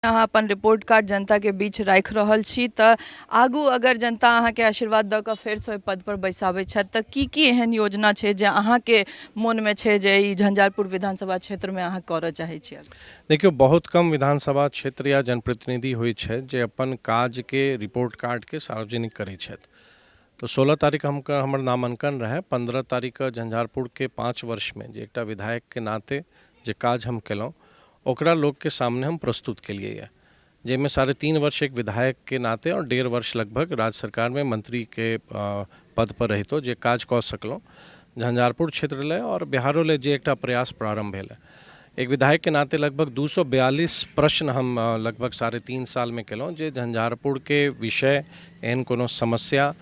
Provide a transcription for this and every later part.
अहाँ अपन report card जनताके बीच राखि रहल छी, तऽ आगू अगर जनता अहाँके आशीर्वाद दऽ कऽ फेरसँ ओहि पदपर बैसाबै छथि तऽ की की एहन योजना छै जे अहाँके मोनमे छै जे ई झंझारपुर विधानसभा क्षेत्रमे अहाँ करऽ चाहै छियै? देखियौ, बहुत कम विधानसभा क्षेत्र या जनप्रतिनिधि होइ छथि जे अपन काजके रिपोर्ट कार्डके सार्वजनिक करै छथि। तऽ 16 तारीख हम हमर नामाङ्कन रहै, 15 तारीखके झंझारपुरके 5 वर्षमे जे एकटा विधायकके नाते जे काज हम केलहुँ ओकरा लोकके सामने हम प्रस्तुत केलियै यऽ, जाहिमे 3.5 वर्ष एक विधायकके नाते आओर 1.5 वर्ष लगभग राज्य सरकारमे मंत्रीके पद पर रहितो जे काज कऽ सकलहुँ झंझारपुर क्षेत्र लए आओर बिहारो लए जे एकटा प्रयास प्रारम्भ भेल। एक विधायकके नाते लगभग 242 प्रश्न हम लगभग 3.5 सालमे केलहुँ जे झंझारपुरके विषय एहन कोनो समस्या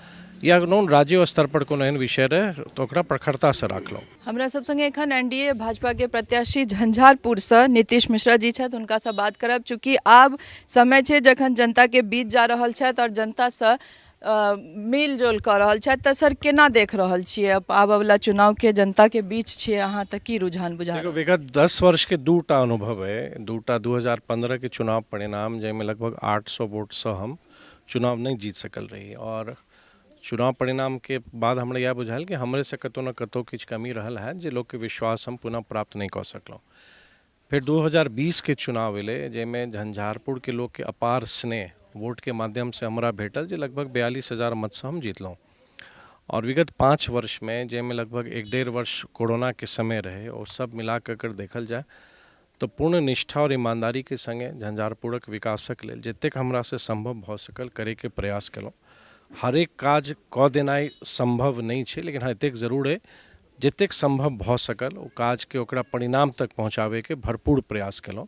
या कोनो राज्यो स्तर पर कोनो एहन विषय रहै तऽ ओकरा प्रखरतासँ राखलहुँ। हमरा सब संगे एखन एनडीए भाजपा के प्रत्याशी झंझारपुर से नीतीश मिश्रा जी छथि, हुनका से बात करब। चूँकि आब समय छै जखन जनता के बीच जा रहल छथि और जनता से मेल जोल कऽ रहल छथि, तऽ सर केना देख रहल छियै आबऽ वाला चुनाव के, जनता के बीच छियै अहाँ, तऽ की रुझान बुझा? देखो, विगत 10 वर्ष के दूटा अनुभव है, दूटा 2015 के चुनाव परिणाम जाहिमे लगभग 800 वोट से हम चुनाव नहीं जीत सकल रही और चुनाव परिणामके बाद हमरा इएह बुझायल कि हमरेसँ कतहु ने कतहु किछु कमी रहल हैत जे लोकके विश्वास हम पुनः प्राप्त नहि कऽ सकलहुँ। फेर 2020के चुनाव एलै जाहिमे झंझारपुरके लोकके अपार स्नेह वोटके माध्यमसँ हमरा भेटल जे लगभग 42,000 मतसँ हम जीतलहुँ। आओर विगत 5 वर्षमे जाहिमे लगभग 1.5 वर्ष कोरोनाके समय रहै ओ सब मिलाकऽ अगर देखल जाय तऽ पूर्ण निष्ठा आओर ईमानदारीके सङ्गे झंझारपुरक विकासक लेल जतेक हमरासँ सम्भव भऽ सकल करैके प्रयास केलहुँ। हरेक काज कऽ देनाइ सम्भव नहि छै, लेकिन हँ एतेक जरूर अइ जतेक सम्भव भऽ सकल ओ काजके ओकरा परिणाम तक पहुँचाबैके भरपूर प्रयास केलहुँ।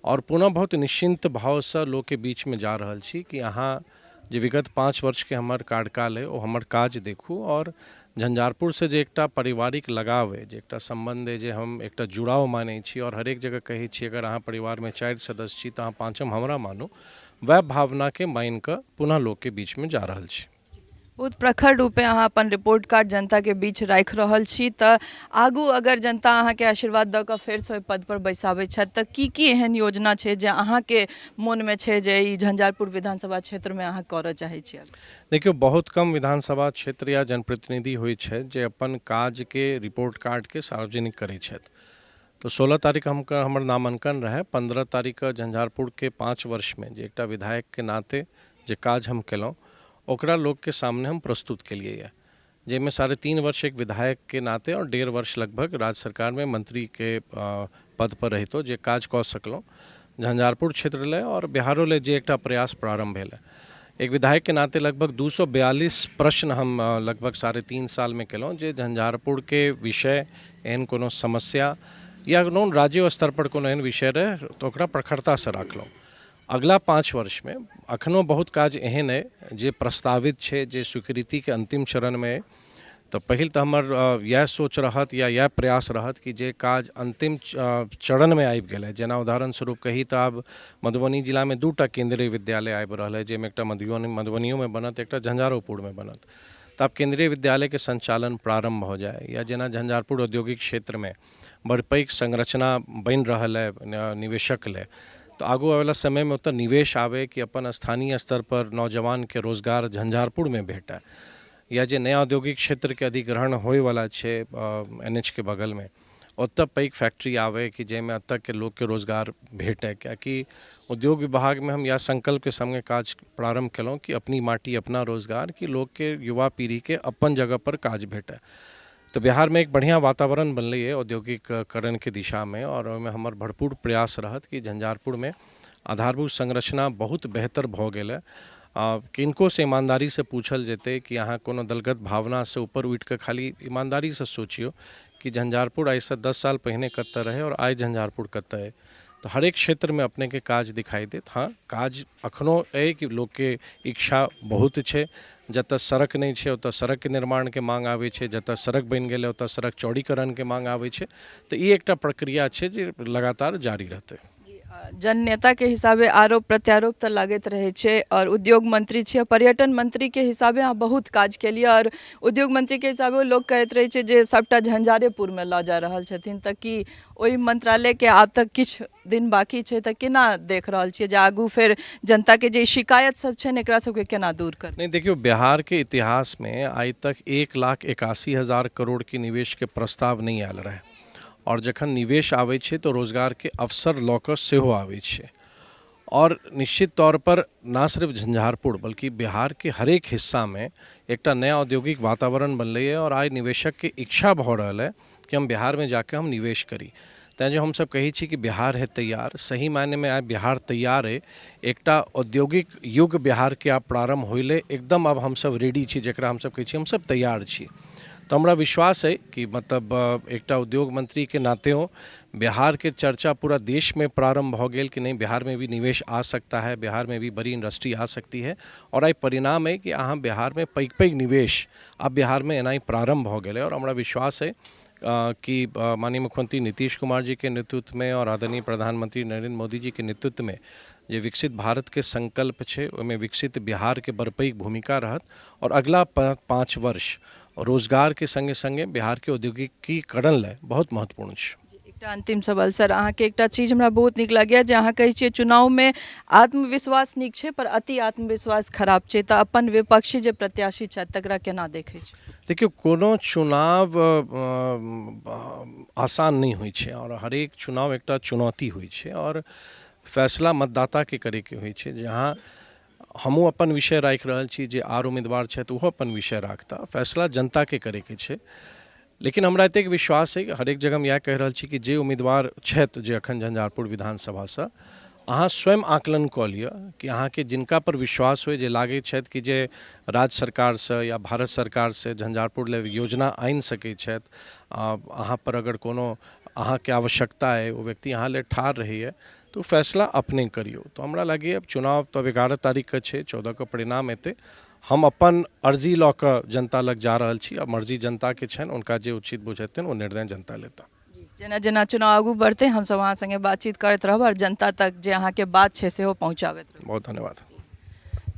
आओर पुनः बहुत निश्चिन्त भावसँ लोकके बीचमे जा रहल छी कि अहाँ जे विगत 5 वर्षके हमर कार्यकाल अइ ओ हमर काज देखू आओर झंझारपुरसँ जे एकटा पारिवारिक लगाव अइ, जे एकटा सम्बन्ध अइ, जे हम एकटा जुड़ाव मानै छी आओर हरेक जगह कहै छी अगर अहाँ परिवारमे 4 सदस्य छी तऽ अहाँ पाँचम हमरा मानू, वएह भावनाके मानिकऽ पुनः लोकके बीचमे जा रहल छी। बहुत प्रखर रूपे अहाँ अपन रिपोर्ट कार्ड जनताके बीच राखि रहल छी, तऽ आगू अगर जनता अहाँके आशीर्वाद दऽ कऽ फेरसँ ओहि पदपर बैसाबै छथि तऽ की की एहन योजना छै जे अहाँके मोनमे छै जे ई झंझारपुर विधानसभा क्षेत्रमे अहाँ करऽ चाहै छियै? देखियौ, बहुत कम विधानसभा क्षेत्र या जनप्रतिनिधि होइ छथि जे अपन काजके रिपोर्ट कार्डके सार्वजनिक करै छथि। तऽ 16 तारीख हम हमर नामाङ्कन रहै, 15 तारीखके झंझारपुरके 5 वर्षमे जे एकटा विधायकके नाते जे काज हम केलहुँ ओकरा लोकके सामने हम प्रस्तुत केलियै यऽ, जाहिमे 3.5 वर्ष एक विधायकके नाते आओर 1.5 वर्ष लगभग राज्य सरकारमे मंत्रीके पद पर रहितो जे काज कऽ सकलहुँ झंझारपुर क्षेत्र लए आओर बिहारो लए जे एकटा प्रयास प्रारम्भ भेल। एक विधायकके नाते लगभग 242 प्रश्न हम लगभग 3.5 सालमे केलहुँ जे झंझारपुरके विषय एहन कोनो समस्या या कोनो राज्यो स्तर पर कोनो एहन विषय रहै तऽ ओकरा प्रखरतासँ राखलहुँ। अगिला 5 वर्षमे अखनो बहुत काज एहन अइ जे प्रस्तावित छै, जे स्वीकृतिके अन्तिम चरणमे अइ, तऽ पहिल तऽ हमर इएह सोच रहत या इएह प्रयास रहत कि जे काज अन्तिम चरणमे आबि गेल अइ, जेना उदाहरण स्वरूप कही तऽ आब मधुबनी जिलामे 2टा केन्द्रीय विद्यालय आबि रहल अइ, जाहिमे एकटा मधुबनियोमे बनत, एकटा झंझारोपुरमे बनत। तऽ आब केन्द्रीय विद्यालयके सञ्चालन प्रारम्भ भऽ जाय, या जेना झंझारपुर औद्योगिक क्षेत्रमे बड़ पैघ संरचना बनि रहल अइ निवेशक लए, तऽ आगू आबैवला समयमे ओतऽ निवेश आबै कि अपन स्थानीय स्तरपर नौजवानके रोजगार झंझारपुरमे भेटय, या जे नया औद्योगिक क्षेत्रके अधिग्रहण होइवला छै एन एच के बगलमे ओतऽ पैघ फैक्ट्री आबै कि जाहिमे एतऽके लोकके रोजगार भेटय। किएकि उद्योग विभागमे हम इएह सङ्कल्पके सङ्गे काज प्रारम्भ केलहुँ कि अपनी माटी अपना रोजगार, कि लोकके युवा पीढ़ीके अपन जगहपर काज भेटय। तऽ बिहारमे एक बढ़िआँ वातावरण बनलैए औद्योगिकरणके दिशामे आओर ओहिमे हमर भरपूर प्रयास रहत कि झंझारपुरमे आधारभूत संरचना बहुत बेहतर भऽ गेल हँ। किनकोसँ ईमानदारीसँ पूछल जेतै कि अहाँ कोनो दलगत भावनासँ ऊपर उठिकऽ खाली ईमानदारीसँ सोचियौ कि झंझारपुर आइसँ 10 साल पहिने कतऽ रहै आओर आइ झंझारपुर कतऽ अइ, तऽ हरेक क्षेत्रमे अपनेके काज दिखाई देत। हँ, काज अखनो अइ कि लोकके इच्छा बहुत छै, जतऽ सड़क नहि छै ओतऽ सड़कके निर्माणके माँग आबै छै, जतऽ सड़क बनि गेलै ओतऽ सड़क चौड़ीकरणके माँग आबै छै, तऽ ई एकटा प्रक्रिया छै जे लगातार जारी रहतै। जन नेताके हिसाबे आरोप प्रत्यारोप तऽ लागैत रहै छै आओर उद्योग मंत्री छियै, पर्यटन मंत्रीके हिसाबे अहाँ बहुत काज केलियै आओर उद्योग मंत्रीके हिसाबे लोक कहैत रहै छै जे सभटा झंझारेपुरमे लऽ जा रहल छथिन, तऽ की ओहि मंत्रालयके आब तक किछु दिन बाकी छै, तऽ केना देख रहल छियै जे आगू फेर जनताके जे शिकायत सब छनि एकरा सबके केना दूर करबै? नहि, देखियौ, बिहारके इतिहासमे आइ तक 1,81,000 करोड़के निवेशके प्रस्ताव नहि आयल रहै आओर जखन निवेश आबै छै तऽ रोजगारके अवसर लऽ कऽ सेहो आबै छै आओर निश्चित तौरपर ना सिर्फ झंझारपुर बल्कि बिहारके हरेक हिस्सामे एकटा नया औद्योगिक वातावरण बनलैए आओर आइ निवेशकके इच्छा भऽ रहल अइ कि हम बिहारमे जाके हम निवेश करी। तैँ जे हमसब कहै छी कि बिहार है तैयार, सही मायनेमे आइ बिहार तैयार अइ। एकटा औद्योगिक युग बिहारके आब प्रारम्भ होइले एकदम आब हमसब रेडी छी, जकरा हमसब कहै छी हमसब तैयार छी। तऽ हमरा विश्वास अइ कि मतलब एकटा उद्योग मंत्रीके नातेओ बिहारके चर्चा पूरा देशमे प्रारम्भ भऽ गेल कि नहि, बिहारमे भी निवेश आ सकता है, बिहारमे भी बड़ी इंडस्ट्री आ सकती है आओर आइ परिणाम अइ कि अहाँ बिहारमे पैघ पैघ निवेश आब बिहारमे एनाइ प्रारम्भ भऽ गेलै आओर हमरा विश्वास अइ कि माननीय मुख्यमंत्री नीतीश कुमार जीके नेतृत्वमे आओर आदरणीय प्रधानमंत्री नरेन्द्र मोदी जीके नेतृत्वमे जे विकसित भारतके संकल्प छै ओहिमे विकसित बिहारके बड़ पैघ भूमिका रहत आओर अगिला 5 वर्ष रोजगारके सङ्गे सङ्गे बिहारके औद्योगिकीकरण लए बहुत महत्वपूर्ण छै। एकटा अंतिम सवाल सर, अहाँके एकटा चीज हमरा बहुत नीक लागैए जे अहाँ कहै छियै चुनावमे आत्मविश्वास नीक छै पर अति आत्मविश्वास खराब छै, तऽ अपन विपक्षी जे प्रत्याशी छथि तकरा केना देखै छी? देखियौ, कोनो चुनाव आसान नहि होइ छै आओर हरेक चुनाव एकटा चुनौती होइ छै आओर फैसला मतदाताके करैके होइ छै। जहाँ हमहूँ अपन विषय राखि रहल छी, जे आर उम्मीदवार छथि ओहो अपन विषय राखता, फैसला जनताके करैके छै। लेकिन हमरा एतेक विश्वास अइ, हरेक जगह हम इएह कहि रहल छी कि जे उम्मीदवार छथि जे एखन झंझारपुर विधानसभासँ, अहाँ स्वयं आकलन कऽ लिअ कि अहाँके जिनका पर विश्वास होइ, जे लागै छथि कि जे राज्य सरकारसँ या भारत सरकारसँ झंझारपुर लए योजना आनि सकै छथि, अहाँ पर अगर कोनो अहाँके आवश्यकता अइ, ओ व्यक्ति अहाँ लए ठाढ़ रहैए, तऽ ओ फैसला अपने करियौ। तऽ हमरा लागैए चुनाव तऽ 11 तारीखके छै, 14के परिणाम एतै। हम अपन अर्जी लऽ कऽ जनता लग जा रहल छी आ मर्जी जनताके छनि, हुनका जे उचित बुझेतनि ओ निर्णय जनता लेता। जेना जेना चुनाव आगू बढ़तै हमसब अहाँ सङ्गे बातचीत करैत रहब आओर जनता तक जे अहाँके बात छै सेहो पहुँचाबैत रहब। बहुत धन्यवाद।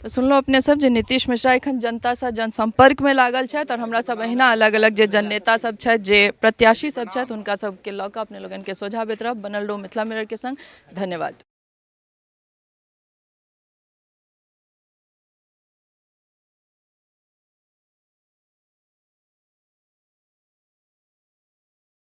तऽ सुनलहुँ अपने सब जे नीतीश मिश्रा एखन जनतासँ जनसम्पर्कमे लागल छथि आओर हमरा सब अहिना अलग अलग जे जननेता सब छथि, जे प्रत्याशी सब छथि, हुनका सबके लऽ कऽ अपने लोगनके सोझाबैत रहब। बनल रहू मिथिला मिररके सङ्ग। धन्यवाद।